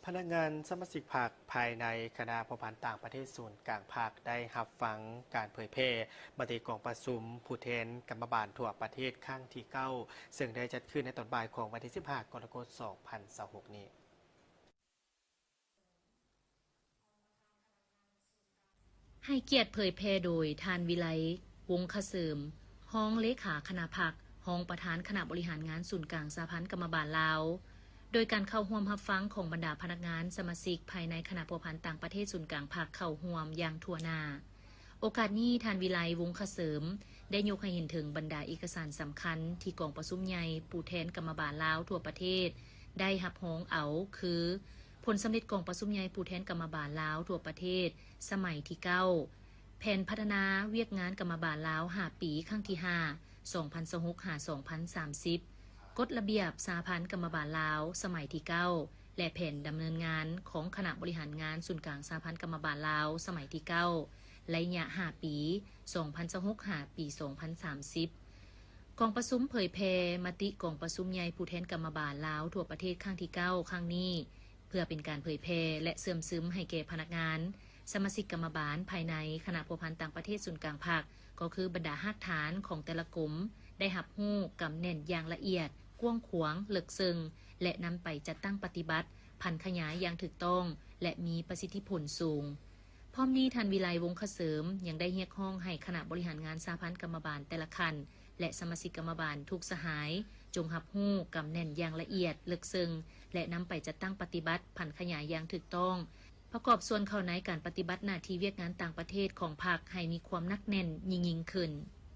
ພະນັກງານສະມາຊິກພັກພາຍໃນຄະນະພົວພັນຕ່າງປະເທດສູນກາງພັກ ໄດ້ຮັບຟັງການເຜີຍແຜ່ມະຕິກອງປະຊຸມຜູ້ແທນກຳມະບານທົ່ວປະເທດຄັ້ງທີເກົ້າ ເຊິ່ງໄດ້ຈັດຂຶ້ນໃນຕອນບ່າຍຂອງວັນທີສິບຫ້າ ກໍລະກົດ ສອງພັນຊາວຫົກນີ້. ໃຫ້ກຽດເຜີຍແຜ່ໂດຍ ທ່ານ ວິໄລ ວົງຄະເສີມ ຮອງເລຂາຄະນະພັກ, ຮອງປະທານຄະນະບໍລິຫານງານສູນກາງສະຫະພັນກຳມະບານລາວ, ໂດຍການເຂົ້າຮ່ວມຮັບຟັງຂອງບັນດາພະນັກງານສະມາຊິກພາຍໃນຄະນະພົວພັນຕ່າງປະເທດສູນກາງພັກເຂົ້າຮ່ວມຢ່າງທົ່ວໜ້າ. ໂອກາດນີ້ ທ່ານ ວິໄລ ວົງຄະເສີມ ໄດ້ຍົກໃຫ້ເຫັນເຖິງບັນດາເອກະສານສຳຄັນທີ່ກອງປະຊຸມໃຫຍ່ຜູ້ແທນກຳມະບານລາວທົ່ວປະເທດໄດ້ຮັບຮອງເອົາ ຄື ຜົນສຳເລັດກອງປະຊຸມໃຫຍ່ຜູ້ແທນກຳມະບານລາວທົ່ວປະເທດສະໄໝທີເກົ້າ, ແຜນພັດທະນາວຽກງານກຳມະບານລາວຫ້າປີ ຄັ້ງທີຫ້າ ສອງພັນຊາວຫົກ ຫາ ສອງພັນສາມສິບ, ກົດລະບຽບສະຫະພັນກຳມະບານລາວສະໄໝທີເກົ້າ ແລະ ແຜນດຳເນີນງານຂອງຄະນະບໍລິຫານງານສູນກາງສະຫະພັນກຳມະບານລາວສະໄໝທີເກົ້າ ໄລຍະຫ້າປີ ສອງພັນຊາວຫົກ ຫາ ປີສອງພັນສາມສິບ. ກອງປະຊຸມເຜີຍແຜ່ມະຕິກອງປະຊຸມໃຫຍ່ຜູ້ແທນກຳມະບານລາວທົ່ວປະເທດຄັ້ງທີເກົ້າ ຄັ້ງນີ້ ເພື່ອເປັນການເຜີຍແຜ່ ແລະ ເຊື່ອມຊຶມໃຫ້ແກ່ພະນັກງານ, ສະມາຊິກກຳມະບານພາຍໃນຄະນະພົວພັນຕ່າງປະເທດສູນກາງພັກ, ກໍຄືບັນດາຮາກຖານຂອງແຕ່ລະກົມ ໄດ້ຮັບຮູ້ກຳແໜ້ນຢ່າງລະອຽດ, ກວ້າງຂວາງ, ເລິກເຊິ່ງ ແລະ ນຳໄປຈັດຕັ້ງປະຕິບັດ, ຜັນຂະຫຍາຍຢ່າງຖືກຕ້ອງ ແລະ ມີປະສິດທິຜົນສູງ. ພ້ອມນີ້ ທ່ານ ວິໄລ ວົງຄະເສີມ ຍັງໄດ້ຮຽກຮ້ອງໃຫ້ຄະນະບໍລິຫານງານສະຫະພັນກຳມະບານແຕ່ລະຂັ້ນ ແລະ ສະມາຊິກກຳມະບານທຸກສະຫາຍ ຈົ່ງຮັບຮູ້ກຳແໜ້ນຢ່າງລະອຽດ, ເລິກເຊິ່ງ ແລະ ນຳໄປຈັດຕັ້ງປະຕິບັດ, ຜັນຂະຫຍາຍຢ່າງຖືກຕ້ອງ, ປະກອບສ່ວນເຂົ້າໃນການປະຕິບັດໜ້າທີ່ວຽກງານຕ່າງປະເທດຂອງພັກໃຫ້ມີຄວາມໜັກແໜ້ນຍິ່ງໆຂຶ້ນ.